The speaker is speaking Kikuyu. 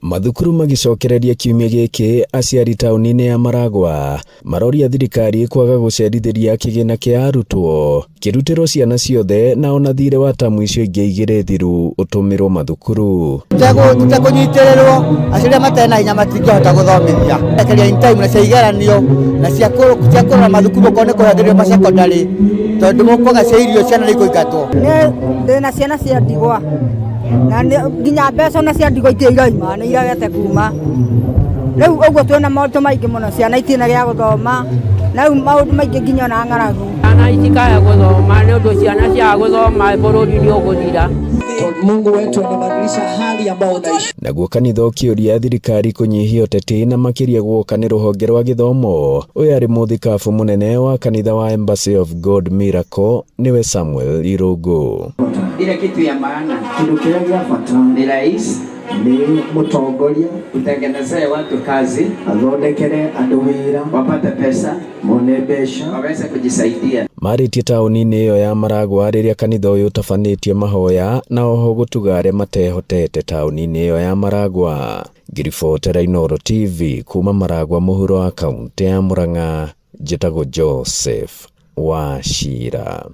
Mathukuru magĩcokereria kiumia gĩkĩ, aciari taũni-inĩ ya Maragwa maroria thirikari kwaga gũcerithĩria kĩgĩna kĩa arutwo kĩrutĩrwo ciana ciothe na ona thirĩ wa tamu icio ingĩ igĩrĩ thiru ũtũmĩrwo mathukuru. Tũtekũnyitĩrĩrwo, aciari arĩa matarĩ na hinya matingĩhota gũthomithia. Rekeria in time na cia igeranio na cia kũrora mathukuru okorwo nĩ kũragĩrio ma secondary, tondũ mũkwaga cia irio ciana nĩ ikũingatwo. Niĩ ndĩna ciana cia ndigwa na nginya mbeca ona cia ndigwa itirĩ irauma, nĩ iregete kuma. Rĩu ũguo twĩna maũndũ maingĩ mũno, ciana itirĩ na gĩa gũthoma, na rĩu maũndũ maingĩ nginya ona ng'aragu. Ciana itikae gũthoma nĩ ũndũ ciana ciaga gũthoma bũrũri nĩ ũgũthira. Mungu wetu anabadilisha hali ambayo unaishi. Naguo kanitha ũkĩũria thirikari kũnyihia ũteti na makĩria guoka nĩ rũhonge rwa gĩthomo. Ũyũ arĩ mũthikabu mũnene wa kanitha wa Embassy of God Miracle nĩwe Samuel Irũngũ. Ile kitu ya maana Kĩndũ kĩrĩa gĩa bata ni rais nĩ mũtongoria utengenezee watu kazi, athondekere andũ wĩra, wapate pesa, mone mbeca, waweze kujisaidia. Marĩtie taũni-inĩ ĩyo ya Maragwa rĩrĩa kanitha ũyũ ũtabanĩtie mahoya na oho gũtuga arĩa matehotete taũni-inĩ ĩyo ya Maragwa. Ngĩribotera Inooro TV kuma Maragwa mũhuro wa kaũntĩ ya Murang'a, njĩtagwo Joseph Wachira.